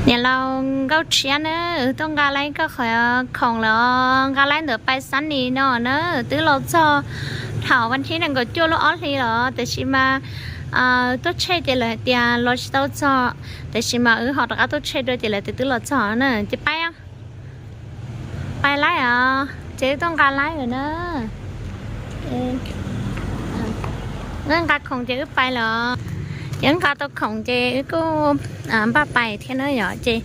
Niam laus Nkauj Tshiab na, tuaj nqa laib koj qhov khoom los nqa laib ntawm Pais Xab Nis no na, twb los txog thaum vas thib nees nkaum cuaj lub ob hlis los tiam sis mas tuaj tshej ces lawv hais tias los tsis tau txog, tiam sis mas wb ho rov qab tuaj tshej dua ces lawv tias twb los txog na ces pais. Pais laib os, ces wb tuaj nqa laib lawm na. Wb nqa khoom ces wb pais lawm. Ces wb nqa tau khoom ces wb kuj npaj pais thiab na yom. Ces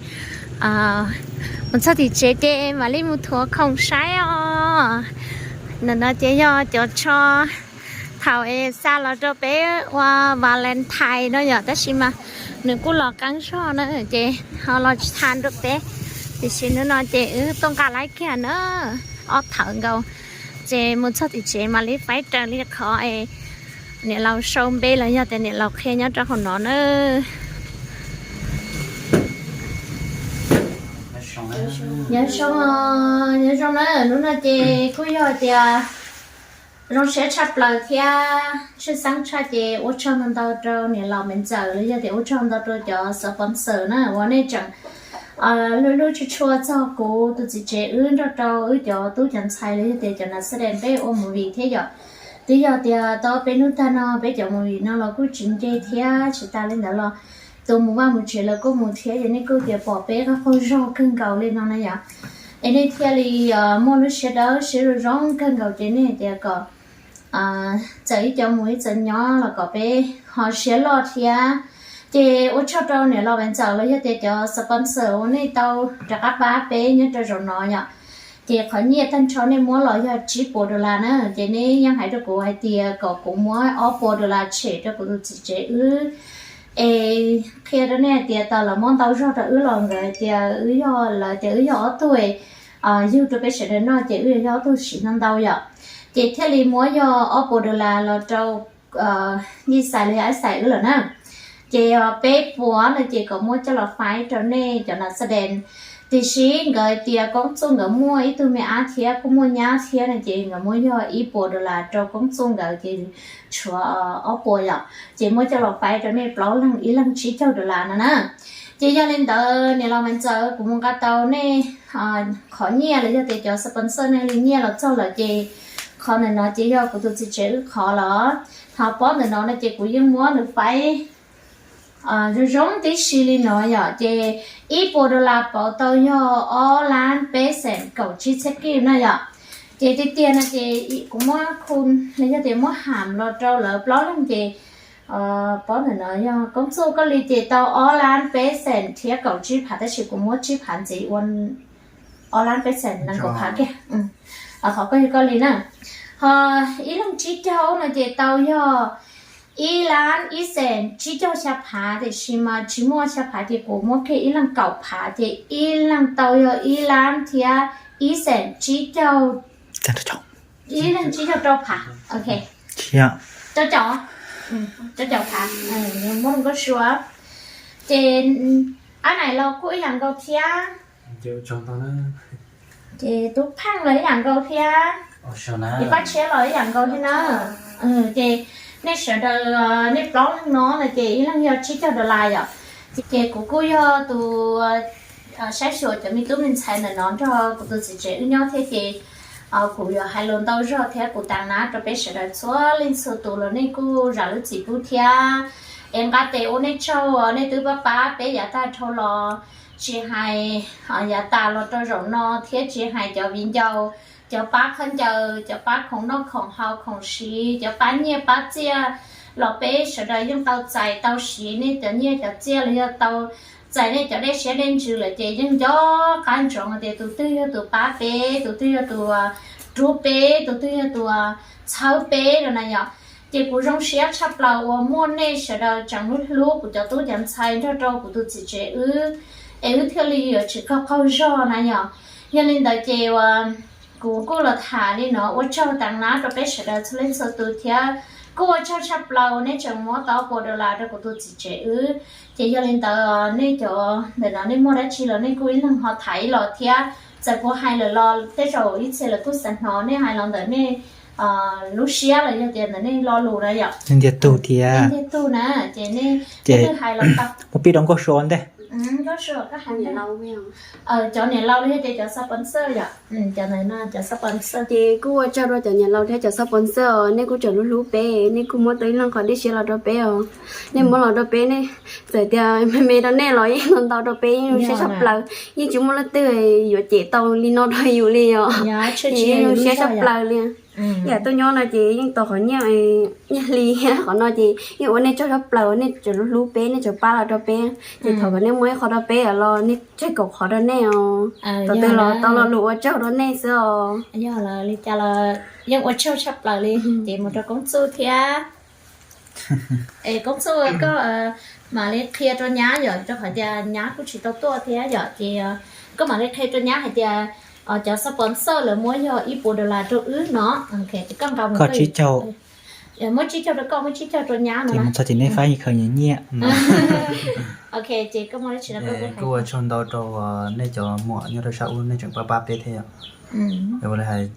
mus txog tim tsev ces mam li mus thuav khoom saib os. Ntawm no ces yog cov tsho thaum es xa los rau peb ua Valentine no yom, tab sis mas nws kuj los qeeb zog na ces ho los tsis tau rau peb. Tiam sis hnub no ces wb tuaj nqa laib kiag na, ob thawv nkaus. Ces mus txog tim tsev mam li faib raws li qhov es niam laus sau npe los yog tias niam laus qhia nyob rau hauv no na. Nyob zoo, nyob zoo na, hnub no ces kuj yog tias zoo siab tshaj plaws thiab tshwj xeeb tshaj ces ua tsaug ntau ntau rau niam laus me ntxawm los yog tias ua tsaug ntau rau cov sponsor na uas nej tseem hlub hlub tshua tshua txog kuv tus txiv tsev wb nrog rau wb cov tub cov ntxhais los yog tias cov nas xab des peb ua movie thiab yom. Twb yog tias tau peb hnub tag no peb cov movie no los kuj tsis nce thiab tsis tas li ntawd los tus mus vaj mus tsev lawv kuj mus thiab ces nej kuj tias pom peb qaug qaug zog kawg nkaus li no na yom. Es nej thiaj li muaj lub siab dawb siab zoo zoo kawg nkaus ces nej hais tias kom txawm ib co mus ib co nyob los kom peb ho siab loj thiab. Ces ua tsaug rau niam laus me ntxawm los yog tias cov sponsor uas nej tau rov qab pab peb nyob rau zaum no yom. Ces qhov nyiaj tag nrho nej muab los yog tsib puas dollar na, ces nej yeej hais rau kuv hais tias kom kuv muab ob puas dollar tshem rau kuv tus txiv tsev wb. Es qhia rau nej hais tias tau lawv muab ntau zog rau wb los nkawd hais tias wb yog, lawv tias wb yog ob tug yug rau peb sawv daws noj ces wb yog ob tug siv ntau ntau yom. Ces thiaj li muab yog ob puas dollar los rau Yij Xais los yog Ab Xais wb lawm na. Ces peb puas no ces kom muab coj los faib rau nej cov nas xab des. Tiam sis nkawd tias Koob Txuj nkawd muaj ib tug me ab thiab kuj muaj nyab thiab no ces nkawd muab yog ib puas dollar rau Koob Txuj nkawd ces tshuav ob puas yom. Ces muab coj los faib rau nej plaub leeg ib leeg tsib caug dollar no na. Ces yog li ntawd niam laus me ntxawm kuv mus nqa tau nej qhov nyiaj los yog tias cov sponsor nej li nyiaj los txog lawm ces qhov ntawm no ces yog kuv tus txiv tsev wb qhov los. Ho pob ntawm no no ces kuv yeej muab nws faib zoo zoo tib si li no yom. Ces ib puas dollar pauv tau yog ob lab peb xees kaum tsib txhiab kib na yom. Ces tiag tiag no ces kuv muab khu los yog tias muab ham los rau lawv plaub leeg ces pob ntawm no yog Koob Txuj koj li ces tau ob lab peb xees thiab kaum tsib phav tab sis kuv muab tsib phav ntxiv ua ob lab peb xees nees nkaum phav kiag. Qhov koj yog koj li na. Ho ib leeg tsib caug no ces tau yog ib lab ib xees tsib caug xya phav tiam sis mas tsis muaj xya phav ces kuv muab kiag ib leeg kaum phav ces ib leeg tau yog ib lab thiab ib xees tsib caug ib leeg tsib caug rau phav. Ok, rau caum, rau caum phav. Muab nkauj sua ces ab nais los kuj ib yam nkaus thiab. Ces tub pheej los ib yam nkaus thiab. Ces pab tshiab los ib yam nkaus thiab na. Ces nej sawv daws, nej plaub leeg no no ces ib leeg yog tsib caug dollar yom. Ces kuv kuj yog tus saib xyuas cov me tub me ntxhais ntawm no nrog kuv tus txiv tsev wb nyob thiab ces kuv yuav hais lus ntau zog thiab kuv tas nab rau peb sawv daws txhua leej txhua tus los nej kuj zam lub txim pub thiab. Es nqa tes ua nej tsaug nej twb pab pab peb yav tag dhau los, tsis hais yav tas los rau zaum no thiab tsis hais cov viv ncaus, cov pab khaub ncaws, cov pab khoom noj khoom haus khoom siv, cov pab nyiaj pab txiaj los peb sawv daws yeej tau txais tau siv nej cov nyiaj cov txiaj los yog tau txais nej cov dej siab dej ntsws lawm ces yeej nco qab ntsoov tias tus twg yog tus pab peb, tus twg yog tus rub peb, tus twg yog tus txhawb peb no na yom. Ces kuv zoo siab tshaj plaws uas muaj nej sawv daws tseem hlub hlub kuv cov tub cov ntxhais nrog rau kuv tus txiv tsev wb, es wb thiaj li yuav tsis qaug qaug zog na yom. Yog li ntawd ces uas kuv kuj los tham li no ua tsaug tas nab rau peb sawv daws txhua leej txhua tus thiab kuj ua tsaug tshaj plaws nej tseem muab tau ob puas dollar rau kuv tus txiv tsev wb. Ces yog li ntawd nej cov ntawm no nej muaj dab tsi los nej kuj ib leeg ho tham ib los thiab, txawm kuv hais lawm los tej zaum ib txhia lawv kuj xav hnov nej hais los ntawm nej lub siab los yog tias ntawm nej lo lus na yom. Ntiag tug thiab. Ntiag tug na, ces nej hais los tau. Mus pib rau nkauj sua ntej. Cov niam laus li ces cov sponsor yom, cov ntawm no cov sponsor. Ces kuj ua tsaug rau cov niam laus thiab cov sponsor os, nej kuj tseem hlub hlub peb, nej kuj muab tau ib leeg qhov dej siab los rau peb os. Nej muab los rau peb, nej txawm tias me me rau nej los yeej ntau ntau rau peb, yeej zoo siab tshaj plaws. Yeej tsis muaj leej twg yuav cem tau li no rau yus li os. Yeej zoo siab tshaj plaws li. Yam tuaj nyob no ces yeej tau qhov nyiaj, nyiaj hli, qhov no ces yeej ua nej tsaug tshaj plaws, nej tseem hlub hlub peb, nej tseem pab los rau peb. Ces thov kom nej muab ib qho rau peb los nej tseg kaum qhov rau nej os. Thaum twg los tau lo lus ua tsaug rau nej xwb os. Yog li cas los yeej ua tsaug tshaj plaws li. Ces mus rau Koob Txuj thiab. Es Koob Txuj, koj mam li qhia rau nyab yom, rau qhov tias nyab kuj tsis tau tuaj thiab yom, ces koj mam li qhia rau nyab hais tias cov sponsor lawv muab yog ib puas dollar rau wb no, koj nqa mus, muab tsib caug rau koj, muab tsib caug rau nyab no na. Txog ces nej faib khaws nyias nyiaj. Kuj ua tsaug ntau rau nej cov muam nyob rau sab ub, nej tseem pab pab peb thiab yom. Ua li hais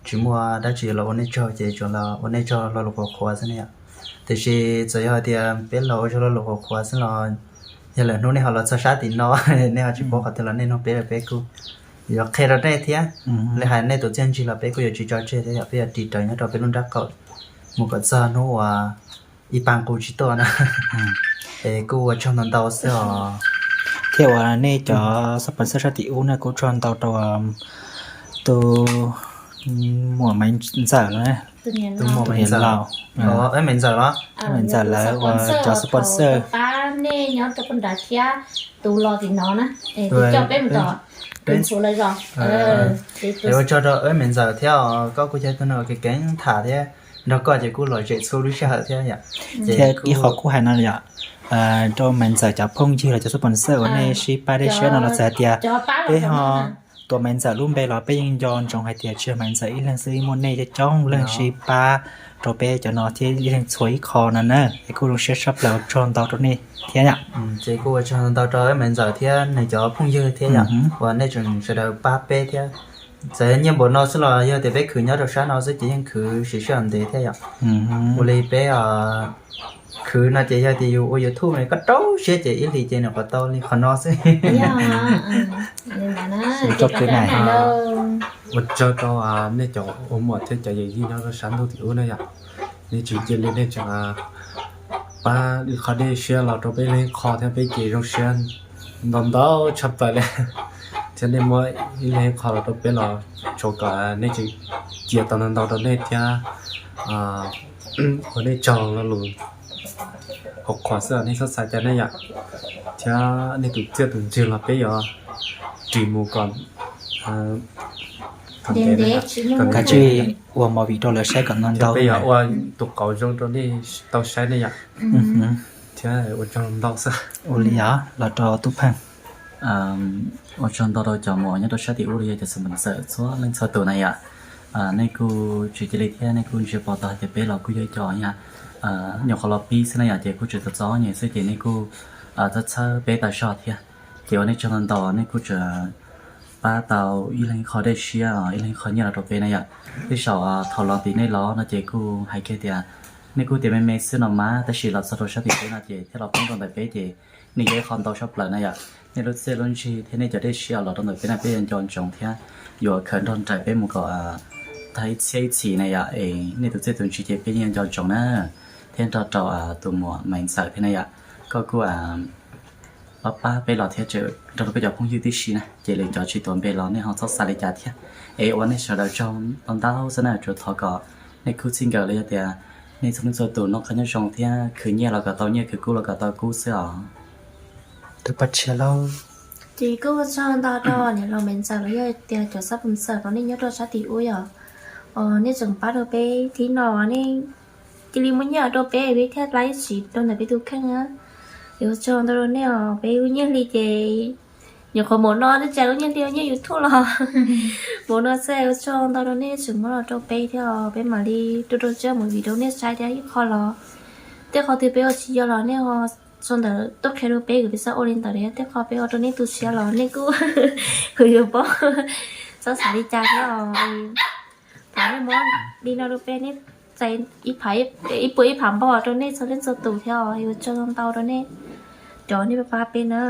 tsis muaj dab tsi los ua nej tsaug, ces tsuas los ua nej tsaug lo lus qhuav qhuav xwb ne yom. Tiam sis txawm yog hais tias peb los ua tsaug lo lus qhuav qhuav xwb los yog lwm hnub nej ho los txog sab tim no, nej ho tsis paub qhov twg los nej nug peb, peb kuj yuav qhia rau nej thiab. Li hais nej tus txiaj ntsig los peb kuj yuav tsis tso tseg thiab yom, peb yuav ris raws nyob rau peb lub nrab qaum mus kom txog hnub uas ib pab qus tsis tuaj na. Es kuj ua tsaug ntau ntau xwb os. Thiab uas nej cov sponsor sab tim ub na, kuj tsaug ntau rau tus muam Maiv Ntxawm na, tus muam Maiv Ntxawm, Maiv Ntxawm los, Maiv Ntxawm lawv uas cov sponsor pab nej nyob rau pem nrad thiab tus los tim no na, tus coj peb mus tom, tus ntxhua lawv zos. Es ua tsaug rau Maiv Ntxawm thiab os, koj kuj yog tus neeg uas kev keev tham thiab nrog koj ces kuj lom zem txhua lub sij hawm thiab yom. Thiab ib qho kuj hais no yom, rau Maiv Ntxawm cov phooj ywg los cov sponsor uas nej sib pab dej siab no los txawm hais tias peb ho tuav Maiv Ntxawm lub npe los peb yeej nco ntsoov hais tias tsis yog Maiv Ntxawm ib leeg xwb, muaj nej coob coob leej sib pab rau peb cov no thiab ib leeg txhua ib qho no na. Es kuj zoo siab tshaj plaws, ua tsaug ntau rau nej thiab yom. Ces kuj ua tsaug ntau rau Maiv Ntxawm thiab nws cov phooj ywg thiab yom, uas nej tseem sawv daws pab peb thiab. Txawm nyiaj npaum no xwb los yog tias peb khwv nyob rau sab no xwb ces yeej khwv siv sij hawm ntev thiab yom. Ua li peb khwv no ces yog tias yus ua YouTube no koj rau siab ces ib hlis ces nws qhuav tau li qhov no xwb. Ua tsaug rau nej cov ua muam thiab cov yawm yij nyob rau sab ntuj tim ub na yom. Nej tsis cia li nej tseem pab ib qho dej siab los rau peb ib leeg ib qho thiab, peb ces zoo siab ntau ntau tshaj plaws li. Thiab nej muab ib leeg ib qho los rau peb los tsuas kom nej tseem cia tau ntau ntau rau nej thiab. Ua nej tsaug lo lus qhuav qhuav xwb, nej txhob xav cas nej yom. Thiab nej tus txiaj tus ntsig los peb yuav ris mus kom ntev, kom kav tsij ua movie rau lawv saib kom ntau ntau, peb yuav ua tus qauv zoo rau nej tau saib nej yom. Thiab ua tsaug ntau xwb. Ua li os, los rau Tub Pheej. Ua tsaug ntau rau cov muam nyob rau sab tim ub los yog cov sponsor txhua leej txhua tus na yom. Nej kuj tsis cia li thiab nej kuj ntsia pom tau hais tias peb los kuj yog cov yam nyuam qhuav los pib xwb na yom, ces kuj tseem txom txom nyem xwb ces nej kuj txhawb txhawb peb tas zog thiab. Ces ua nej tsaug ntau ntau, nej kuj tseem pab tau ib leeg ib qho dej siab, ib leeg ib qho nyiaj los rau peb na yom. Tej zaum thaum los tim nej los no ces kuj hais kiag tias nej kuj tias me me xwb no mas, tab sis los txog rau sab tim peb no ces thiab los poob rau ntawm peb ces nws yog ib qho ntau tshaj plaws na yom. Nej lub txiaj lub ntsig thiab nej cov dej siab los rau ntawm peb no peb yuav nco ntsoov thiab yuav khaws nrog nraim peb mus kom tag ib txhiab ib txhis na yom. Es nej tus txiaj tus ntsig ces peb yeej yuav nco ntsoov na. Thiab nrog rau tus muam Maiv Ntxawm thiab na yom, koj kuj pab pab peb los thiab nrog rau peb cov phooj ywg tib si na, ces lwm cov tsis tuav npe los nej ho txhob xav li cas thiab. Es ua nej sawv daws tsaug ntau ntau xwb na, tsuas thov kom nej khub txij nkawm los yog tias nej txhua leej txhua tus noj qab nyob zoo thiab khwv nyiaj los kom tau nyiaj, khwv kub los kom tau kub xwb os. Tus paj tshiab lauj. Ces kuj ua tsaug ntau rau niam laus Maiv Ntxawm los yog tias cov sponsor rau nej nyob rau sab tim ub yom. Nej tseem pab rau peb thib no, nej cia li muab nyiaj rau peb, peb thiaj laib siv rau ntawm peb tus kheej na. Ces ua tsaug ntau rau nej os, peb lub nyiaj hli ces nyuam qhuav npaum no, twb tsis lub nyiaj hli, nyiaj YouTube los npaum no xwb. Ua tsaug ntau rau nej tseem muab los rau peb thiab os, peb mam li rau rau tsiaj mus video nej saib thiab ib qho los tej qhov twg peb ua tsis yog los nej ho sau ntawv tuaj qhia rau peb, kuv peb txhob ua li ntawd thiab. Tej qho peb ua rau nej tu siab los nej kuj kuj yuav paub, txhob xav li cas thiab os. Thov nej muab li no rau peb, nej txais ib phav, ib puas ib phav npog rau nej txhua leej txhua tus thiab os. Ua tsaug ntau rau nej cov nej pab peb na.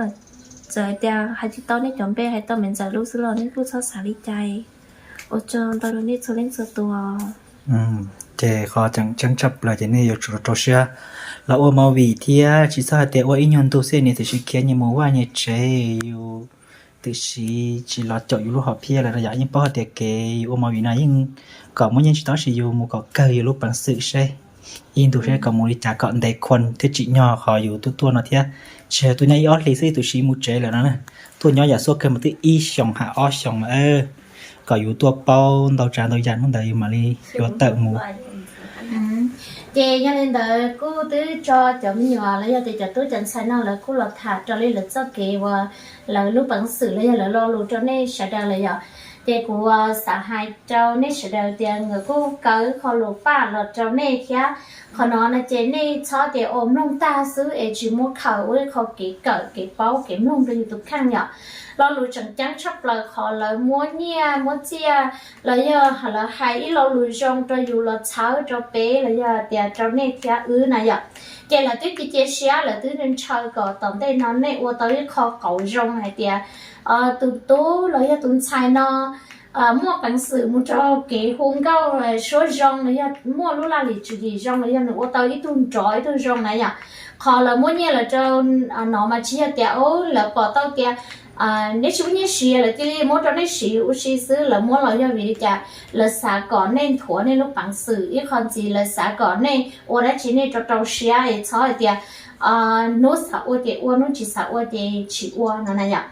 Txawm hais tias hais tsis tau nej cov npe, hais tau me ntxawm lub xwb los nej kuj txhob xav li cas. Ua tsaug ntau rau nej txhua leej txhua tus. Ces qhov tseem ceeb tshaj plaws ces nej yuav tsum rau siab los ua movie thiab tsis txhob hais tias ua ib nyuag ntu xwb nws tam sim khiav nyias mus vaj nyias tsev, yus tam sim tsis los caum yus lub hom phiaj lawm no yom. Yeej paub hais tias kev yus ua movie no yeej kom muaj nyiaj tsis tau, tab sis yus mus kom kawg yus lub peev xwm seb ib ntu seb kom mus li cas kom ntev khuam thiab tsim nyog qhov yus tuaj tuaj no thiab. Tsis hais tuaj nyob ib ob hlis xwb, tus tsiv mus tsev lawm no na, tuaj nyob yam xuab kawg mas twb ib xyoos ham ob xyoos lawm, kom yus tuaj paub ntau tsav ntau yam hnub ntawd yus mam li yuav tawm mus. Ces yog li ntawd kuj twb tso cov me nyuam los yog tias cov tub cov ntxhais no lawv kuj los tham raws li lawv txoj kev uas lawv lub peev xwm los yog lawv lo lus rau nej sawv daws lawm yom. Ces kuv xav hais rau nej sawv daws tias nkawd kuj kaw qho lus paj los rau nej thiab. Qhov no no ces nej txhob tias ua mloog tag xwb es tsis muab khaws ua ib qho kev kawm kev paub kev mloog rau yus tus kheej yom. Lo lus tseem ceeb tshaj plaws qhov lawv muab nyiaj muab txiaj los yog lawv hais ib lo lus zoo rau yus los txhawb rau peb los yog tias rau nej thiab wb na yom. Ces lawv twb cia cia siab, lawv twb ntshaw kom tom ntej no nej ua tau ib qho qauv zoo hais tias tus tub los yog tus ntxhais no muaj peev xwm mus rau kev hu nkauj suab zoo los yog muaj lub laj lim tswv yim zoo los yog nws ua tau ib tug nrov ib tug zoo na yom. Qhov lawv muab nyiaj lawv rau no mas tsis yog tias lawv pom tau tias neb tsis muaj nyiaj siv lawv cia li muab rau nej siv ua si xwb, lawv muab los yog vim li cas lawv xav kom nej nthuav nej lub peev xwm ib qho ntxiv, lawv xav kom nej ua dab tsi nej rau rau siab es txhob hais tias hnub xav ua ces ua, hnub tsis xav ua ces tsis ua no na yom.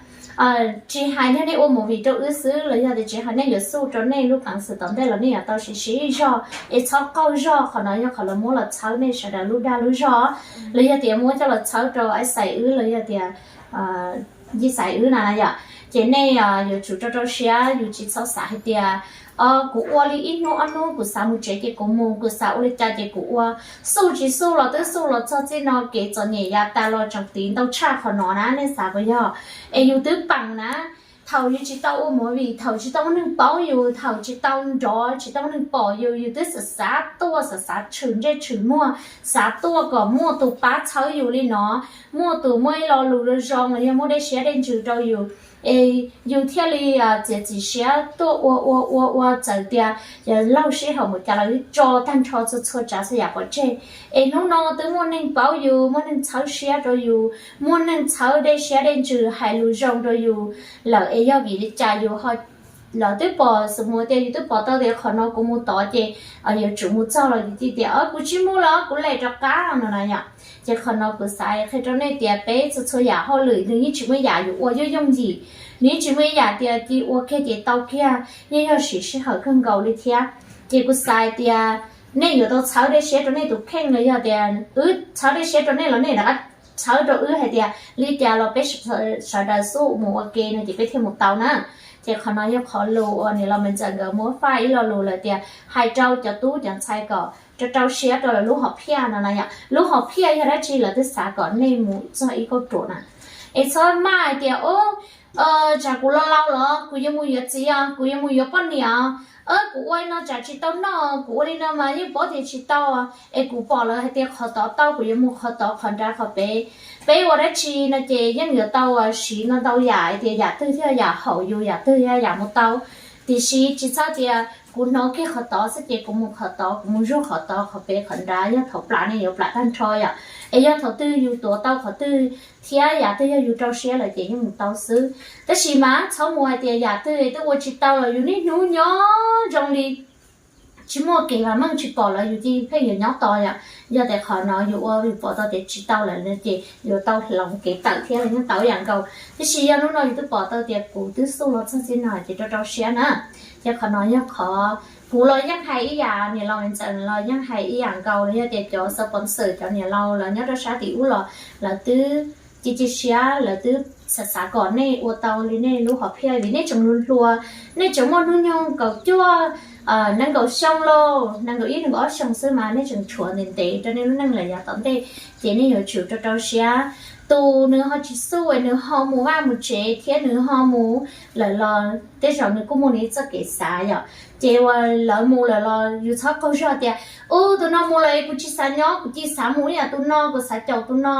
Tsis hais yog nej ua movie rau wb xwb los yog tias tsis hais nej yuav xub rau nej lub peev xwm tom ntej los nej yuav tau siv siv zog es txhob qaug zog. Qhov no yog qhov lawv muab los txhawb nej sawv daws lub dag lub zog, los yog tias muab coj los txhawb rau ib xais wb los yog tias yij xais wb na yom. Ces nej yuav tsum rau rau siab, yus tsis txhob xav hais tias kuv ua li ib hnub ob hnub kuv xav mus tsev ces kuv mus, kuv xav ua li cas ces kuv ua. Xub tsis xub los twb xub los txog txij no kev txom nyem yav tas los tseem tiv ntau tshaj qhov no na, nej xav puas yog? Es yus twb peem na, thaum yus tsis tau ua movie, thaum tsis tau muaj neeg paub yus, thaum tsis tau nrov tsis tau muaj neeg pom yus, yus twb xav xav tuaj, xav xav tshwm ntsej tshwm muag, xav tuaj kom muaj tus pab txhawb yus li no, muaj tus muaj ib lo lus zoo los yog muaj dej siab dej ntsws rau yus, es yus thiaj li txiav txim siab tuaj ua ua ua ua txawm tias yog laug sij hawm mus cas los tso tag nrho txhua txhua tsav txhua yam pov tseg. Es hnub no twb muaj neeg paub yus, muaj neeg txhawb siab rau yus, muaj neeg txhawb dej siab dej ntsws hais lus zoo rau yus lawm es yog vim li cas yus ho, lawv twb pom, xws mus tias yus twb pom tau tias qhov no kuv mus tod ces yuav tsum mus txog los yus thiaj tias kuv tsis mus los kuv lem rov qab no na yom. Ces qhov no kuv xav qhia rau nej tias peb txhua txhua yam hauj lwm nws yeej tsis muaj yam yus ua yooj yooj yim, nws yeej tsis muaj ib yam tias cia ua kiag ces tau kiag, yeej yog siv sij hawm kawg nkaus li thiab. Ces kuv xav tias nej yuav tau txhawb dej siab rau nej tus kheej los yog tias wb txhawb dej siab rau nej los nej rov qab txhawb rau wb hais tias li cas los peb sawv daws xub mus ua ke no ces peb thiaj mus tau na. Ces qhov no yog qhov lus uas niam laus me ntxawm nkawd muab faj ib lo lus lawm tias hais rau cov tub cov ntxhais kom rau rau siab rau lawv lub hom phiaj no na yom. Lub hom phiaj yog dab tsi lawv twb xav kom nej mus txog ib kauj ruam na. Es txhob maj hais tias tsam kuv laus laus los kuv yuav mus yuav txiv os, kuv yuav mus yuav poj niam os, kuv ua li no tsam tsis tau noj, kuv ua li no mas yeej paub tias tsis tau. Es kuv pom lawv hais tias qhov tod tau kuv yuav mus qhov tod, qhov nrad qhov pem. Peb ua dab tsi no ces yeej yuav tau siv ntau ntau yam hais tias yam twg thiaj yam haum yus, yam twg thiaj yam mus tau. Tiam sis tsis txhob tias kuv hnov kiag qhov tod xwb ces kuv mus qhov tod, kuv mus zuag qhov tod qhov pem qhov nrad, yog thaum plam ne yuav plam tag nrho yom. Es yog thaum twg yus tuav tau qhov twg thiab yam twg yog yus rau siab lawm ces yeej mus tau xwb. Tab sis mas txhob mus hais tias yam twg twb ua tsis tau los yus niaj hnub nyob zoo li tsis muaj kev vam meej tsis pom los yus cia pheej yuav nyob tos yom. Yog tias qhov no yus ua yus pom tau tias tsis tau lawm ces yuav tau hloov kev tawm thiab los yeej tau ib yam nkaus. Tiam sis yog hnub no yus twb pom tau tias kuv twb xub los txog txij no ces rau rau siab na. Ces qhov no yog qhov kuv los yeej hais ib yam, niam laus me ntxawm los yeej hais ib yam nkaus, los yog tias cov sponsor cov niam laus los nyob rau sab tim ub los lawv twb cia cia siab, lawv twb xav xav kom nej ua tau li nej lub hom phiaj vim nej tseem hluas hluas, nej tseem muaj hnub nyoog kaum cuaj, nees nkaum xyoo lauj, nees nkaum ib nees nkaum ob xyoo xwb mas nej tseem tshuav ntev ntev rau nej lub neej lawm yav tom ntej. Ces nej yuav tsum rau rau siab. Tus nws ho tsis xub es nws ho mus vaj mus tsev thiab nws ho mus lawm los tej zaum nws kuj muaj nws ib txoj kev xav yom. Ces uas lawv mus lawm los yus txhob qaug zog tias ub tus no mus lawm kuv tsis xav nyob, kuv cia xav mus ib yam tus no, kuv xav caum tus no.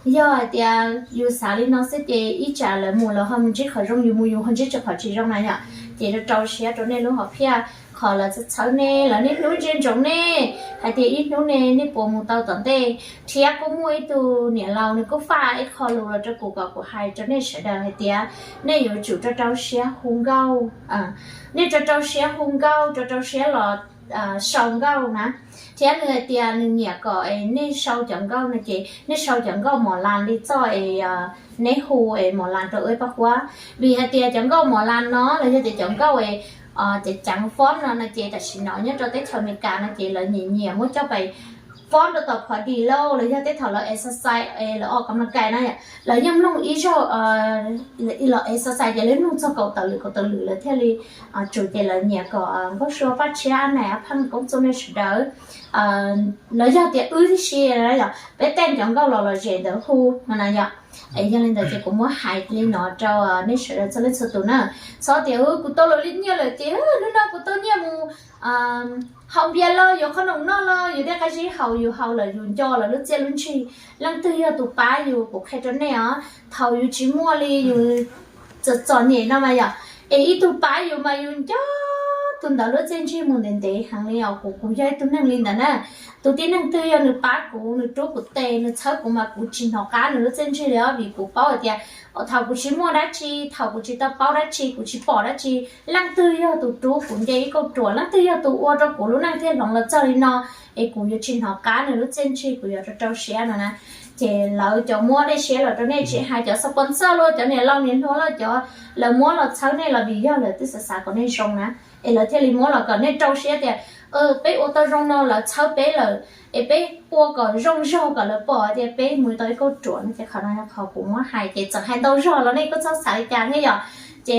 Yog hais tias yus xav li no xwb ces ib tsam lawv mus lawv ho mus ntsib qhov zoo, yus mus yus ho ntsib qhov tsis zoo na yom. Ces rau rau siab rau nej lub hom phiaj, qhov lawv txhawb nej, lawv niaj hnub ntsia ntsoov nej hais tias ib hnub nej, nej puas mus tau tom ntej. Thiab kuj muaj ib tug niam laus nws kuj faj ib qho lus los rau kuv kom kuv hais rau nej sawv daws hais tias nej yuav tsum rau rau siab hu nkauj, nej rau rau siab hu nkauj, rau rau siab los sau nkauj na. Thiab nws hais tias nws nyiam kom nej sau cov nkauj no ces nej sau cov nkauj mos las li txoj es neb hu es mos las rau wb pab huab. Vim hais tias cov nkauj mos las no los yog tias cov nkauj es ceev ceev font no no ces tam sim no nyob rau teb chaws Amelikas no ces lawv nyiam nyiam muab coj pais font rau tom phov dis lauj, los yog tej thaum lawv exercise es lawv ua kam no kais na, lawv yeej mloog ib zaug, los exercise ces lawv mloog txog kaum tawm lwm kaum tawm lwm lawv thiaj li tsum. Ces lawv nyiam kom nkauj sua paj tshiab nais ab pheej koob txuj nej sawv daws, los yog tias wb tib si, yog peb tej cov nkauj los lom zem ntawd hu no na yom. Es yog li ntawd ces kuv muab hais li no rau nej sawv daws txhua leej txhua tus na. Txhob tias kuv tau los li nyiaj lawm ces hnub no kuv tau nyiaj mus haus npias los yuav qhob noom noj los yuav dej qab zib haus, yus haus lawm yus nco lawm lub txiaj lub ntsig. Leej twg yog tus pab yus, kuv qhia rau nej os, thaum yus tsis muaj li yus txom txom nyem no mas yom, es ib tug pab yus mas yus nco tus ntawd lub txiaj ntsig mus ntev ntev heev li os. Kuv, kuv yog ib tug neeg li ntawd na. Tus tib neeg twg yog nws pab kuv, nws rub kuv tes, nws txhawb kuv mas kuv tsis hnov qab nws lub txiaj ntsig li os, vim kuv paub hais tias thaum kuv tsis muaj dab tsi, thaum kuv tsis tau paub dab tsi, kuv tsis pom dab tsi, leej twg yog tus rub kuv nce ib kauj ruam, leej twg yog tus ua rau kuv lub neej thiaj hloov los txog li no, es kuv yuav tsis hnov qab nws lub txiaj ntsig, kuv yuav rau rau siab no na. Ces lawv cov muab dej siab los rau nej, tsis hais cov sponsor los cov niam laus niam hluas los cov lawv muab los txhawb nej los vim yog lawv twb xav xav kom nej zoo na, es lawv thiaj li muab los kom nej rau siab tias peb ua tau zoo no lawv txhawb peb lawm, es peb ua kom zoo zog kom lawv pom tias peb mus tau ib kauj ruam no. Ces qhov no yog qhov kuv muab hais, ces txawm hais ntau zog los nej kuj txhob xav li cas thiab yom. Ces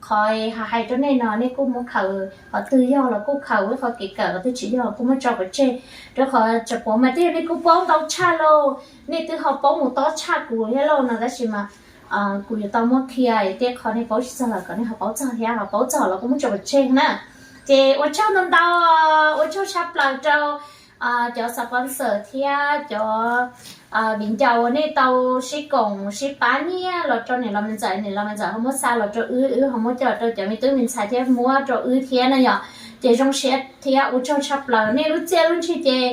qhov hais rau nej no nej kuj muab khaws, qhov twg yog los kuj khaws, qhov kev kawm qhov twg tsis yog kuj muab tso pov tseg, rau qhov tseem puav mas twb yog nej kuj paub ntau tshaj lauj, nej twb ho paub mus tob tshaj kuv thiab lauj no, tab sis mas kuv yuav tau muab qhia tej qhov nej paub tsis txog los kom nej ho paub txog thiab, ho paub txog los kuj muab tso pov tseg na. Ces ua tsaug ntau ntau, ua tsaug tshaj plaws rau cov sponsor thiab cov viv ncaus uas nej tau sib koom sib pab nyiaj los rau niam laus me ntxawm, niam laus me ntxawm ho muab xa los rau wb, wb ho muab coj los rau cov me tub me ntxhais thiab muab rau wb thiab na yom. Ces zoo siab thiab ua tsaug tshaj plaws, nej lub txiaj lub ntsig ces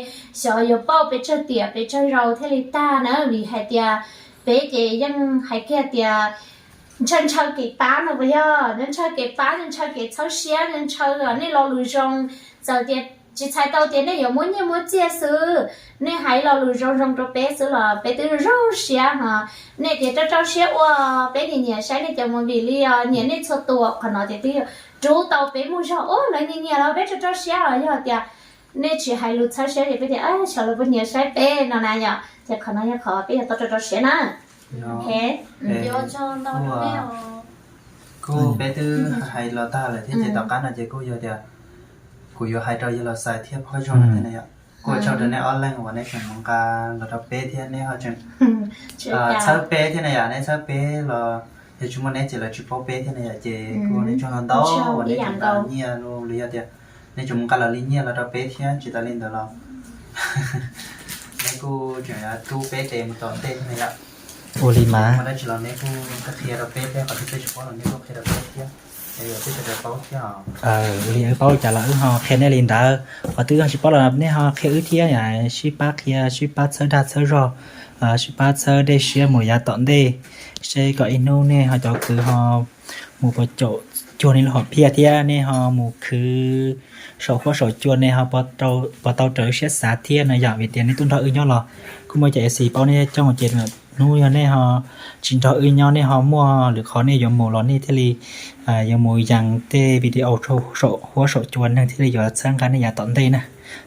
xyov yuav pauj pes tsawg tiam pes tsawg zaus thiaj li tag na, vim hais tias peb ces yeej hais kiag tias ntshaw ntshaw kev pab no puas yog? Ntshaw ntshaw kev pab, ntshaw ntshaw kev txhawb siab, ntshaw ntshaw nej lo lus zoo. Txawm tias tsis txhais tau tias nej yuav muab nyiaj muab txiaj xwb, nej hais lo lus zoo zoo rau peb xwb los peb twb zoo siab ho. Nej tias rau rau siab ua, peb nyiam nyiam saib nej cov movie li os, nyiam nej txhua tus, qhov no tias twb yog rub tau peb mus zog ub, lawv nyiam nyiam los peb rau rau siab os. Yog tias nej tsis hais lus txhawb siab ces peb tias xyov lawv puas nyiam saib peb no na yom. Ces qhov no yog qhov peb yuav tau rau rau siab na. Kuj peb twb hais los tag lawm thiab ces tom qab no ces kuj yog tias kuv yuav hais rau yawg Los Xais thiab Phob Zoo no thiab na yom. Kuj ua tsaug rau nej ob leeg uas nej tseem mus nqa los rau peb thiab nej ho tseem txhawb peb thiab na yom, nej txhawb peb los yog tsis muaj neb ces lawv tsis paub peb thiab na yom, ces kuj ua nej tsaug ntau ntau uas nej tseem nqa nyiaj los yog tias nej tseem mus nqa los li nyiaj los rau peb thiab tsis tas li ntawd los nej kuj tseem rub peb tes mus tom ntej thiab na yom. Ua li mas muaj dab tsi los nej kuj qhia rau peb thiab, qhov twg peb tsis paub los nej kuj qhia rau peb thiab, es kom peb sawv daws paub thiab. Ua li wb paub li cas los wb ho qhia nej li ntawd, qhov twg tsis paub los nej ho qhia wb thiab, sib pab qhia, sib pab txhawb dag txhawb zog, sib pab txhawb dej siab mus yav tom ntej, seb kom ib hnub nej ho cov kwv ho mus pov caum cuag nej lub hom phiaj thiab nej ho mus khwv saum huab saum cua nej ho puas tau raws siab xav thiab no yom. Vim tias nej tuaj nrog wb nyob los kuj muaj cov A C paub nej coob ces hnub yog nej ho tsis nrog wb nyob, nej ho muaj lwm qhov nej yuav mus los nej thiaj li yuav mus yees tej video rau saum huab saum cua, neeg thiaj li yuav txhawb nqa nej yav tom ntej na.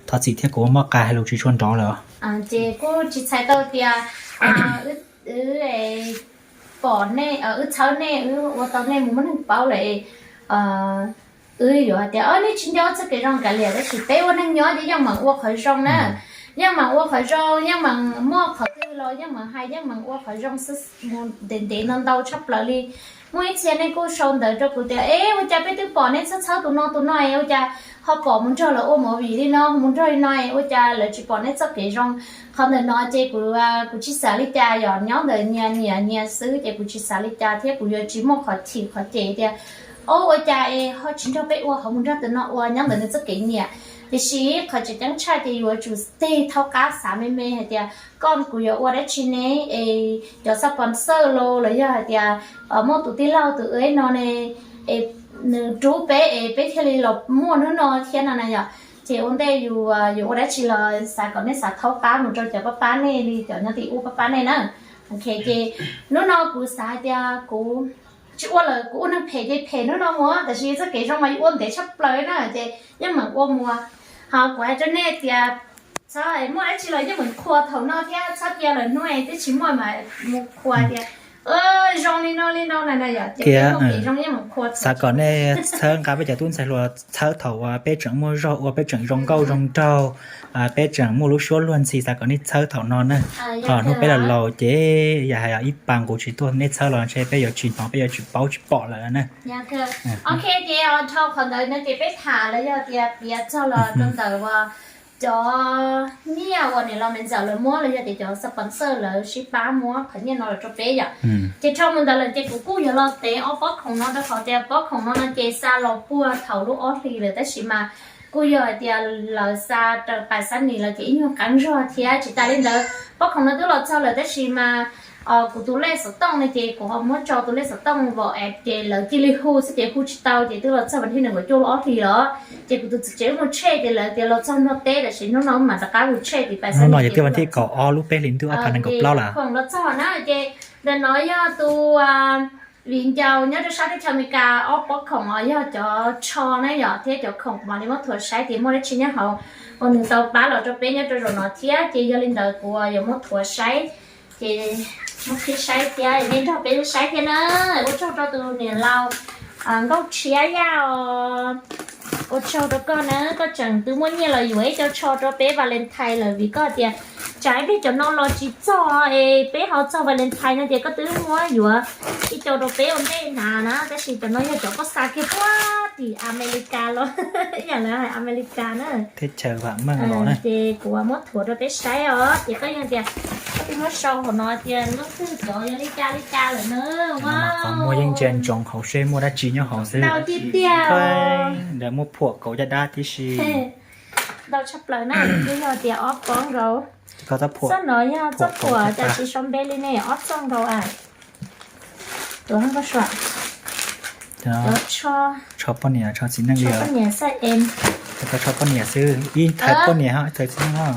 Thov txim thiab kuv muaj qas hais lus tsis tshua nrov lawm. Ces kuj tsis txhais tau tias wb pom nej, wb txhawb nej, wb ua tau nej mus muaj neeg paub lawm, wb yuav hais tias nej tsis nco txoj kev zoo kav liam, tab sis peb ua neeg nyob ces yeej meem ua qhov zoo na, yeej meem ua qhov zoo, yeej meem muaj qhov twg Los yeej meem hais yeej meem ua qhov zoo xwb, mus ntev ntev ntau ntau tshaj plaws li. Muaj ib txhia nej kuj sau ntawv rau kuv tias, es ua cas peb twb pom neb txhawb txhawb tus no tus no es ua cas ho pom mus nrog lawv ua movie li no, mus nrog li no es ua cas lawv tsis pom neb txoj kev zoo? Qhov ntawm no ces kuv, kuv tsis xav li cas, yog nyob ntawm nyias nyiam nyias xwb ces kuv tsis xav li cas thiab kuv yuav tsis muaj qhov chim qhov cem tias, o, ua cas es ho tsis nrog peb ua, ho mus nrog tus no ua, nyob ntawm nws txoj kev nyiam. Tiam sis qhov tseem ceeb tshaj ces yuav tsum tig thaub qab xav me me hais tias, koj kuv yuav ua dab tsi ne? Es cov sponsor los los yog hais tias muaj tus tij laug tus ub no ne, es nws rub peb es peb thiaj li los muaj hnub no thiab no na yom. Ces ua ntej yus yuav ua dab tsi los xav kom nej xav thaub qab mus rau cov pab pab nej li cov nyob tim ub pab pab nej na. Ok, ces hnub no kuv xav hais tias kuv tsis ua lawm, kuv ua neeg phem ces phem hnub no mus, tab sis txoj kev zoo mas yuav ua ntev tshaj plaws na, ces yeej meem ua mus. Ho kuv hais rau nej tias, txhob muaj dab tsi los yeej meem qhuas thaum no thiab, txhob cia lawm hnub twb tsis muaj mas mus qhuas tias zoo li no li no na na yom, ces peb muaj kev zoo yeej meem qhuas. Xav kom nej txhawb nqa peb cov tub ntxhais hluas txhawb thaum uas peb tseem muaj zog ua, peb tseem zoo nkauj zoo nraug, peb tseem muaj lub suab luag ntxhi, xav kom nej txhawb thaum no na. Ho hnub peb los laus ces yam hais ib pas nqus tsis tuaj nej txhawb los ntshe peb yuav tsis hnov, peb yuav tsis paub tsis pom lawm na. Ok, ces dhau qhov ntawd no ces peb tham los yog tias piav txog los rau ntawm uas cov nyiaj uas niam laus me ntxawm lawv muab los yog tias cov sponsor lawv sib pab muab qhov nyiaj no los rau peb yom. Ces dhau mus ntawd lawm ces kuv kuj yuav los tev ob pob khoom no rau qhov tias pob khoom no no ces xa los puag thaum lub ob hlis lawm tab sis mas kuj yog hais tias lawv xa raws pais xab nis los ces ib nyuag qeeb zog thiab. Tsis tas li ntawd pob khoom no twb los txog lawm tab sis mas kuv tus lej xov tooj no ces kuv ho muab tso tus lej xov tooj vauv app ces lawv cia li hu xwb ces hu tsis tau ces twb los txog vas thib nees nkaum cuaj lub ob hlis los ces kuv tus txiv tsev wb mus check ces lawv tias los txog nruab teb tab sis hnub no wb mam rov qab mus check tim pais xab nis ces twb los txog. Ob lub peb hlis ntuj ob phav nees nkaum plaub los txog na ces ntawm no yog tus viv ncaus nyob rau sab teb chaws Amelikas ob pob khoom os, yog cov tsho na yom thiab cov khoom kuv mam li muab thuav saib tias muaj dab tsi nyob hauv uas nws tau pab los rau peb nyob rau zaum no thiab ces yog li ntawd kuv yuav muab thuav saib ces muab qhib saib thiab nej nrog peb saib thiab na. Ua tsaug rau tus niam laus Nkauj Tshiab Yaj os, ua tsaug rau koj na, koj tseem twb muaj nyiaj los yuav ib co tsho rau peb Valentine lawm vim koj tias tsam ib pliag cov no los tsis txog es peb ho txog Valentine no ces koj twb muab yuav ib co rau peb ua ntej hnav na, tab sis cov no yog cov koj xa kiag puag tim Amelikas los, ib yam lawv hais Amelikas na. Teb chaws vam meej los na. Ces kuv muab thuav rau peb saib os, ces koj yeej tias koj twb muab sau hauv no tias lub twg cov yog li cas li cas lawm na. Qhov muag yeej ntsia ntsoov hauv seb muaj dab tsi nyob hauv xwb. Ntau tiag tiag. Ntawd muab phuam kauv caj dab tib si. Ntau tshaj plaws na, twb yog tias ob pob nkaus. Xab no yog txoj phuam cas tsis sau npe li ne, ob txoj nkaus a. Tuav koj suam. Cov tsho poj niam, tsho txiv neej li os. Koj tsho poj niam xwb, ib thawv poj niam ho ib thawv txiv neej ho.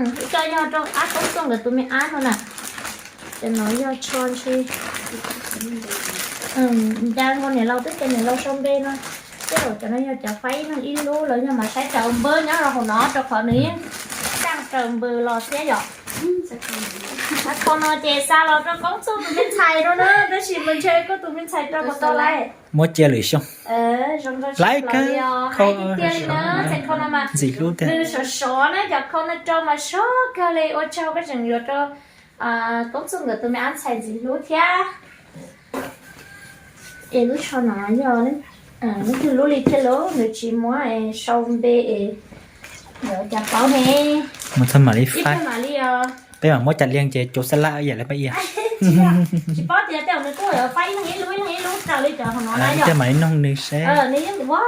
Ib co yog rau ab koob txuj nkawd tus me ab no na. Cov no yog tsho ntshe nca nkaus niam laus twb tias niam laus sau npe no. Tej zaum cov no yog cov faib ib leeg ib lub los yog mas saib raws npawb nyob rau hauv no rau qhov nws yeej txaj raws npws los thiab yom. Qhov no ces xa los rau koob txuj tus me ntxhais rau na, tab sis mas ntshe koj tus me ntxhais rau puas tau lawm. Muab cia lwm xyoo. Laiv kawg, hais tiag tiag li na, txheem khau no mas ntxim hlub tiag. Nws sov sov na, cov khau no rau mas sov kawg li, ua tsaug koj tseem yuav rau koob txuj nkawd tus me ab ntxhais ntxim hlub thiab. Es lub tsho no yog leej twg lub li thiaj li, nws tsis muab sau npe es yuav ua cas paub ne. Muab txog mam li faib. Peb mam muab cas liag ces cov xab laj yam li pab ia. Tsis paub tias tej zaum nws kuj faib ib leeg ib lub ib leeg ib lub raws li cov hauv no na yom. Mam li noog nws seb. Nws yeej ua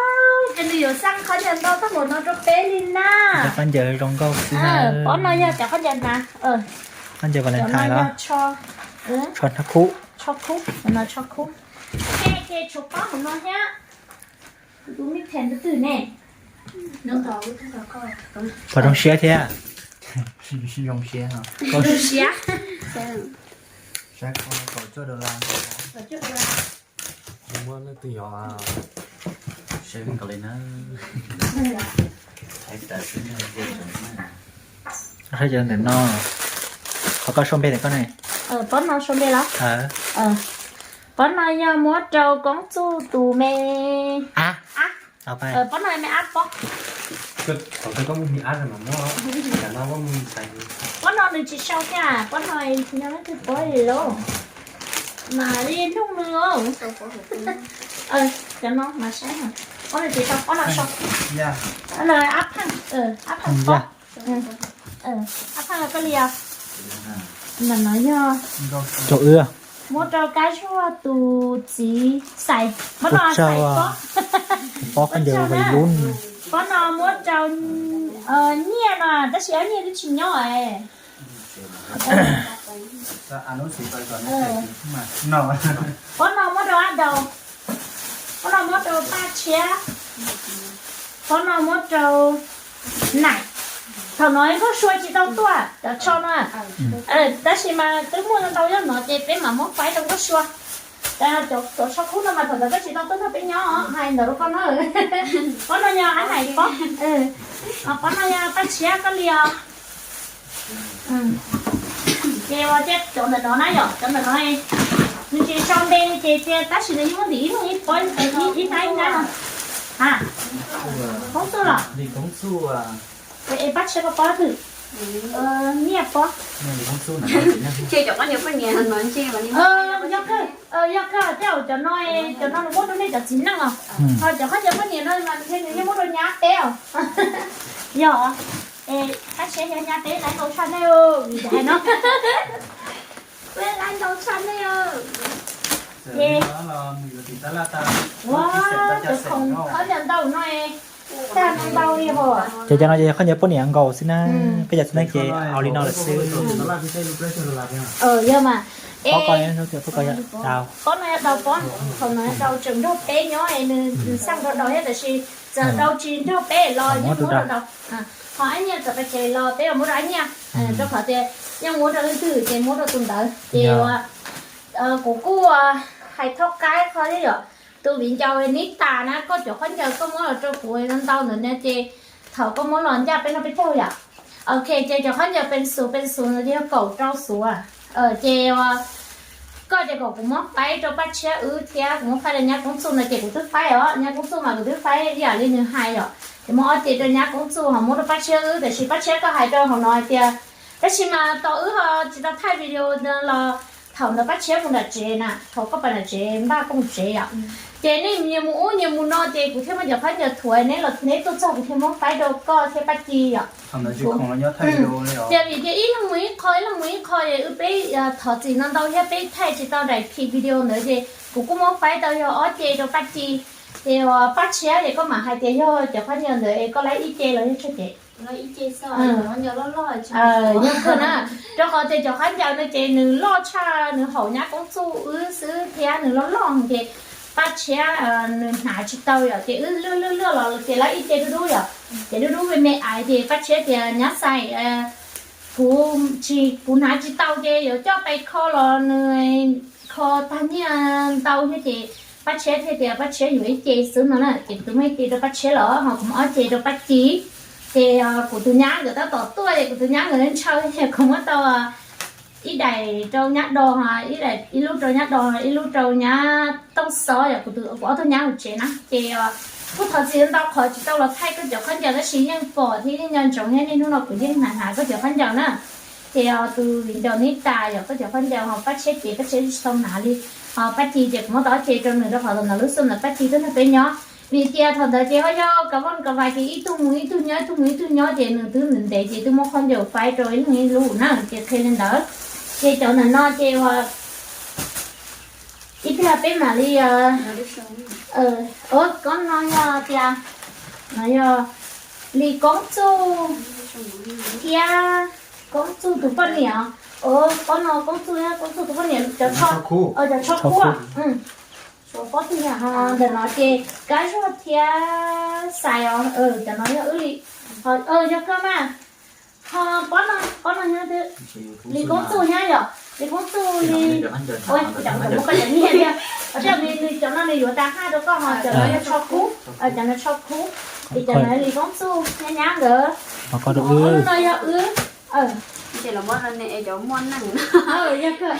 ces nws yuav xa qhov ncauj ntau tag npaum no rau peb li na. Cov qhov ncauj zoo nkauj xwb na. Pob no yog cov qhov ncauj hnav. Qhov ncauj Valentine los? Tsho khub. Tsho khub. Ces tshuav pob hauv no thiab. Tus me them tus twg ne? Koj zoo siab thiab. Zoo siab. Zoo siab. Saib koj kaum cuaj dollar. Muab leej twg yog seb nkaus li na. Saib cov ntawm no. Qhov koj sau npe ntawm koj ne. Pob no sau npe los? Pob no yog muab rau koob txuj tus me ab. Pob no me ab pob. Thaum twg koj mus hnia ab mas muab cov no muab mus xais. Pob no nws tsis sau thiab, pob no nyob leej twg pob li lauj. Mas li nug nws os. Cov no mas saib, pob no tsis sau, pob no sau. Ab pheej, ab pheej pob. Ab pheej koj li os. Ntawm no yog muab rau Kab Zuag tus txiv xais, pob no xais pob. Pob khaub ncaws vais lub. Pob no muab rau Nyiaj no, tab sis Nyiaj twb tsis nyob. Pob no muab rau Ab Daus, pob no muab rau Paj Tshiab, pob no muab rau Naim. Thaum no Nkauj Sua tsis tau tuaj cov tsho no, tab sis mas twb muaj ntau ntau yog no ces peb mam muab faib rau Nkauj Sua. Cov tsho khub no mas thaum ntawd koj tsis tau tuaj nrog peb nyob, hais ntawd rau koj na. Pob no yog Ab Naim pob, pob no yog Paj Tshiab koj li os. Ces ua tias cov ntawm no na yom, cov ntawm no nws tsis sau npe li ces tias tab sis nws yeej muab ntim ib leeg ib pob, ib hnab ib hnab no. Ha, Koob Txuj los? Es Paj Tshiab koj pob twg? Nyiaj pob. Yog kawg, yog kawg, tej zaum cov no, cov no nws muab rau nej cov txiv neej os. Ho cov khaub ncaws poj niam no mas nws yeej muab rau nyab peb os. Yog, Paj Tshiab yog nyab peb, laiv ntau tshaj nej, vim hais no, peb laiv ntau tshaj nej. Ces ua cov khoom khaub ncaws ntau no, tag no ntau li hos. Ces cov no ces khaub ncaws poj niam nkaus xwb na, peb cov txiv neej ces au li no lawm xwb. Yog mas, pob no yog Daus pob, thaum no Daus tseem nrog peb nyob, nws xaj nrog Daus thiab, tab sis txawm Daus tsis nrog peb los yeej muab rau Daus. Ho Ab Nyiaj txawm pais tsev los peb los muab rau Ab Nyiaj, rau qhov tias yeej muab rau leej twg ces muab rau tus ntawd ces kuv kuj hais thaub qaib qhov thiab yom. Tus viv ncaus Nib Tas na, koj cov khaub ncaws koj muab los rau kuv ntau ntau ntawd na ces thaum koj muab los ncaj peb noj peb caug yom. Ok, ces cov khaub ncaws peev xwm peev xwm no ces yog kaum rau xuv. Ces koj ces kom kuv muab faib rau Paj Tshiab wb thiab kuv muab faib rau nyab Koob Txuj no ces kuv twb faib os, nyab Koob Txuj mas kuv twb faib ib yam li nws hais yom. Ces muab ob ce rau nyab Koob Txuj ho muab rau Paj Tshiab wb, tiam sis Paj Tshiab koj hais rau hauv no hais tias, tab sis mas tau wb ho tsis tau thaij video los thaum ntawd Paj Tshiab mus nram tsev na, thaum koj pais nram tsev npaj koj mus tsev yom. Ces nej nyias mus ub nyias mus no ces kuv thiaj muab cov khaub ncaws thuav neb los neb tuaj txog kuv thiaj muab faib rau koj thiab Paj Ci yom. Tias vim tias ib leeg mus ib qho ib leeg mus ib qho es wb peb thov txim no ntau thiab peb thaij tsis tau daim khi video ntawd ces kuv kuj muab faib tau yog ob ce rau Paj Ci. Ces Paj Tshiab ces koj mam hais tias yog cov khaub ncaws ntawd es koj laib ib ce los yog tsawg ces. Yog kawg na, rau qhov tias cov khaub ncaws no ces nws loj tshaj nws haum nyab Koob Txuj wb xwb thiab nws loj loj ces Paj Tshiab nws hnav tsis tau yom, ces wb lwj lwj lwj los ces laib ib ce dub dub yom, ces dub dub me me aiv ces Paj Tshiab tias nyab xais, kuv tsis, kuv hnav tsis tau ces yuav coj pais kho los nws kho tag nyiaj ntau thiab ces Paj Tshiab thiaj tias Paj Tshiab yuav ib ce xwb no na, ces kuv twb muaj ib ce rau Paj Tshiab los ho kuv muab ob ce rau Paj Ci. Ces kuv tus nyab nkawd tab tom tuaj ces kuv tus nyab nkawd ntshaw ces kuv muab tau ib daim rau nyab Do, ib lub rau nyab Do, ib lub rau nyab Tooj Xov yom, kuv ob tug nyab hauv tsev na. Ces kuj thov txim ntau qhov tsis tau los thaij koj cov khaub ncaws tab sis yeej pom thiab yeej nco ntsoov thiab niaj hnub no kuv yeej hnav hnav koj cov khaub ncaws na. Ces tus viv ncaus Nib Tas yog koj cov khaub ncaws ho Paj Tshiab ces Paj Tshiab tsis tau hnav li. Ho Paj Ci ces kuv muab tau ob ce rau nws rau qhov thaum ntawd lub xyoo ntawd Paj Ci twb nrog peb nyob. Vim tias thaum ntawd ces ho yog kav vaj kav vaj ces ib tug mus ib tug nyob ib tug mus ib tug nyob ces nws twb ntev ntev ces twb muab khaub ncaws faib rau ib leeg ib lub na ces qhia li ntawd. Ces cov ntawm no ces ua ib pliag peb mam li Ua kob no yog tias, no yog Lis Koob Txuj thiab Koob Txuj tus poj niam. Ua kob no Koob Txuj thiab Koob Txuj tus poj niam cov tsho, cov tsho kub. Pob twg ntawm no ces Kab Zuag thiab Xais os, cov no yog wb li. Yog koj mas. Ho pob no, pob no nyob twb Lis Koob Txuj nyob yom, Lis Koob Txuj li, ua kuv cov muab koj cov nyiaj thiab. Os, nws cov no nws yuav tas haj rau koj ho cov no yog tsho kub, cov no tsho kub, ces cov no Lis Koob Txuj nyab nyab nkawd. Lub no yog wb. Yog kawg.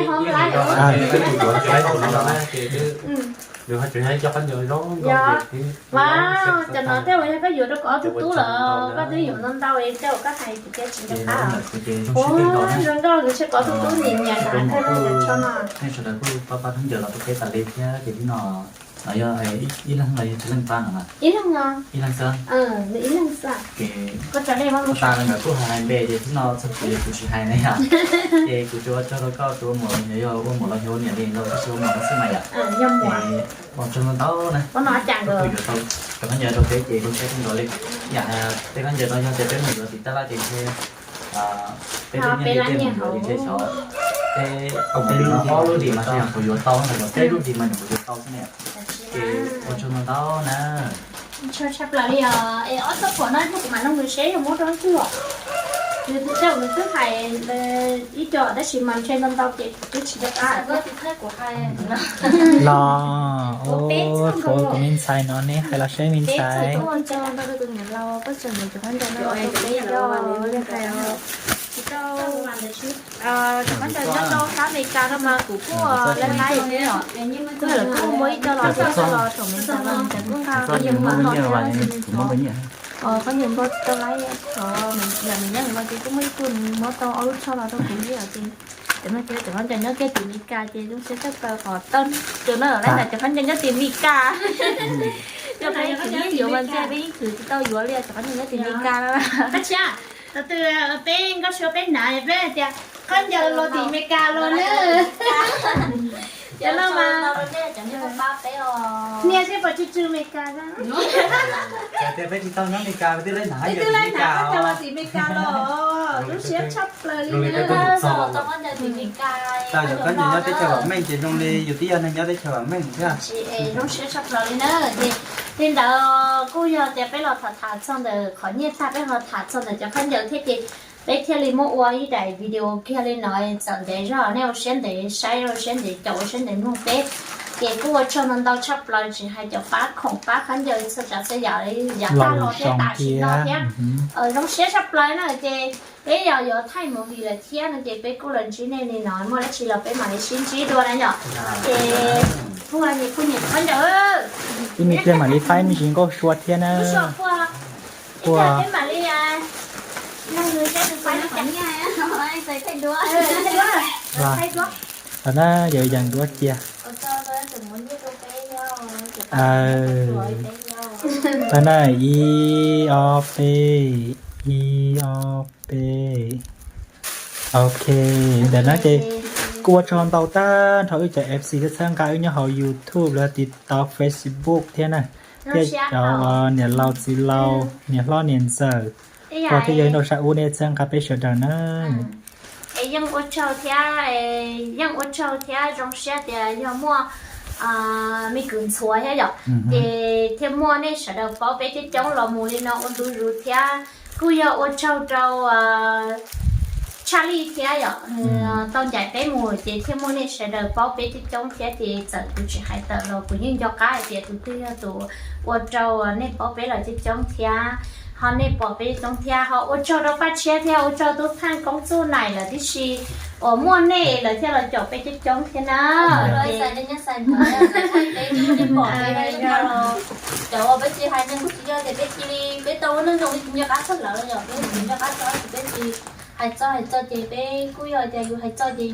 nej ho laib os. Nws ho tseem yog ib co khaub ncaws zoo nkauj. Mas cov no tej uas yog koj yuav rau koj ob tug tub lawm koj twb yuav ntau ntau es tej uas koj hais kuv thiaj tsis nco qab. Ua zoo nkauj nws tshem koj ob tug tub nyiam nyiam na, koj lub ncaws tsho no. Nej sawv daws kuj pab pab khaub ncaws los rau peb tas li thiab ces hnub no no yog ib leeg los yog tsib leeg pab no na? Ib leeg xwb. Ces koj tas li nkawd kuj hais hais npe ces hnub no txog kuv ces kuv tsis hais na yom. Ces kuv tsuas ua tsaug rau koj, tsuas ua muam los yog ua muam los yog ua niam li los tsis ua muam no xwb mas yom. Ces ua tsaug ntau ntau na. Koj yuav tau cov khaub ncaws rau peb ces zoo siab kawg nkaus li. Yam hais tias khaub ncaws no yog tias peb mus yuav tim tab laj ces ntshe peb tej nyiaj li tej mus yuav ces ntshe xyov peb ob lub dim mas ntshe nyuam qhuav yuav tau no, yog peb lub dim mas nyuam qhuav yuav tau xwb ne. Ces ua tsaug ntau ntau na. Tshaj plaws li os, es ob txoj phuam no kuv mam nug nws seb yog muab rau leej twg os. Nws twb hais ib co tab sis mas ntshe ntau ntau ces kuv twb tsis nco qab. Los, kuv me ntxhais no neb hais los seb me ntxhais. Cov khaub ncaws nyob rau sab Amelikas no mas kuv kuj laib laib thiab os. Kuj lawv kuj muab ib co los, ib co los thaum Amelikas no ces kuj nqa, kuj nqa, khaub ncaws npau tsis tau laib, yam Maiv Nyeej no ces kuj muaj ib tug muab tau ob lub tsho los rau kuv thiab os ces. Cov no ces cov khaub ncaws nyob kiag tim Amelikas ces zoo siab tshaj plaws qhov tau, cov no lawm ntawm cov khaub ncaws nyob tim Amelikas. Cov peb khwv yeej yuav mas ntshe peb yeej khwv tsis tau yuav li cov khaub ncaws nyob tim Amelikas no. Tab sis thaum twg peb Nkauj Suav peb hnav peb hais tias khaub ncaws los tim Amelikas los na. Cov no mas niaj thiab pom tsw tsw Amelikas na. Tias peb tsis tau nyob Amelikas peb twb laib hnav, peb twb laib hnav khaub ncaws los tim Amelikas los. Lub siab tshaj plaws li na. Tau khaub ncaws tim Amelikas, tau cov khaub ncaws nyob teb chaws vam meej ces zoo li yus twb yog neeg nyob teb chaws vam meej thiab. Zoo siab tshaj plaws li na. Ces li ntawd kuj yog tias peb los tham tham txog ntawm qhov nyiaj tag, peb los tham txog ntawm cov khaub ncaws thiab ces peb thiaj li muab ua ib daim video kiag li no txawm ntev zog, nej ua siab ntev saib, ua siab ntev caum, ua siab ntev mloog peb. Ces kuj ua tsaug ntau ntau tshaj plaws, tsis hais cov pab khoom pab khaub ncaws txhua tsav txhua yam, yav tag los thiab tam sim no thiab. Zoo siab tshaj plaws na. Ces peb yog yuav thaij movie lawm thiab no ces peb kuj los ntsib nej li no, muaj dab tsi los peb mam li sib ntsib dua na yom. Ces kuj nyiam kuj nyiam khaub ncaws. Ib me pliag mam li faib me ntsis Nkauj Suav thiab na. Kuj peb mam li thaij duab, thaij duab. Thaum na yog yees duab cia. Thaum na ib ob peb, ib ob peb. Ok, ntawm no ces kuj ua tsaug ntau tag nrho wb cov F C thiab txhawb nqa wb nyob hauv YouTube los TikTok, Facebook thiab na, thiab cov niam laus txiv laus, niam hlob niam ntxawm, pog thiab yawg nyob rau sab ub nej txhawb nqa peb sawv daws na. Es yeej ua tsaug thiab, yeej ua tsaug thiab zoo siab tias yog muaj me kwv ntxhuav thiab yom, ces thiaj muaj nej sawv daws paub peb coob coob los mus li no ua ntu zus thiab. Kuj yog ua tsaug rau Tshaj Lij thiab yom, tau ncaim peb mus ces thiaj muaj nej sawv daws paub peb coob coob thiab ces txawm kuv tsis hais tawm los kuv yeej nco qab hais tias tus twg yog tus ua rau nej paub peb los coob coob thiab, ho nej pom peb coob thiab. Ho ua tsaug rau Paj Tshiab thiab ua tsaug Tub Thaj Koob Txuj Naim lawm tib si, uas muaj nej lawv thiaj los caum peb coob coob thiab na. Cov uas peb tsis hais neeg kuj tsis yog tias peb cia li, peb tau ua neej zoo li tsis nco qab txog lawv los yog peb tsis nco qab txog ces peb tsis hais txog, hais txog ces peb kuj yog tias yus hais txog ces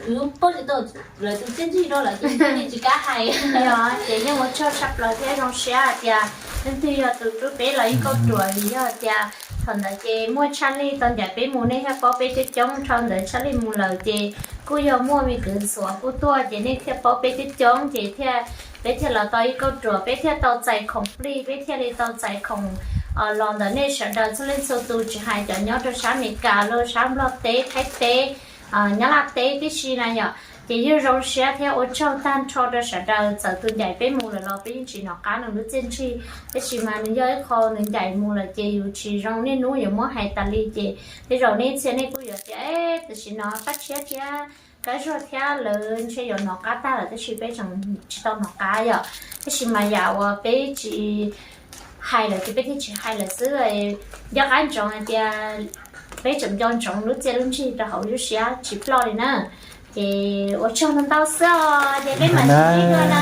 yus paub tsis tau lawv tus txiaj ntsig rau lawv ces peb tsis kam hais. Yog ces yeej ua tsaug tshaj plaws thiab zoo siab hais tias leej twg yog tus rub peb los ib kauj ruam, vim yog tias thaum ntawd ces muaj Tshaj Lij tau ncaim peb mus nej thiaj paub peb coob coob. Dhau ntawd Tshaj Lij mus lawm ces kuj yog muaj me kwv ntxhuav kuj tuaj ces nej thiaj paub peb coob coob ces thiaj, peb thiaj los tau ib kauj ruam, peb thiaj tau txais khoom plig, peb thiaj li tau txais khoom los ntawm nej sawv daws txhua leej txhua tus, tsis hais cov nyob rau sab Amelikas los sab Nplog teb, Thaib teb, Nyab Laj teb tib si na yom. Ces yeej zoo siab thiab ua tsaug tag nrho rau sawv daws, txawm tus ncaim peb mus lawm los peb yeej tsis hnov qab nws lub txiaj ntsig, tab sis mas nws yog ib qho nws ncaim mus lawm ces yus tsis zoo niaj hnub yuav muab hais tas li ces tej zaum nej txhia nej kuj yuav tias, tam sim no Paj Tshiab thiab Kab Zuag thiab lawv ntshe yuav hnov qab tag lawm tab sis peb tseem tsis tau hnov qab yom. Tab sis mas yam uas peb tsis hais lawm ces peb thiaj tsis hais lawm xwb. Nco qab ntsoov hais tias peb tseem nco ntsoov lub txiaj lub ntsig rau hauv lub siab tsis ploj li na. Ces ua tsaug ntau ntau xwb os, ces peb mam sib ntsib dua na.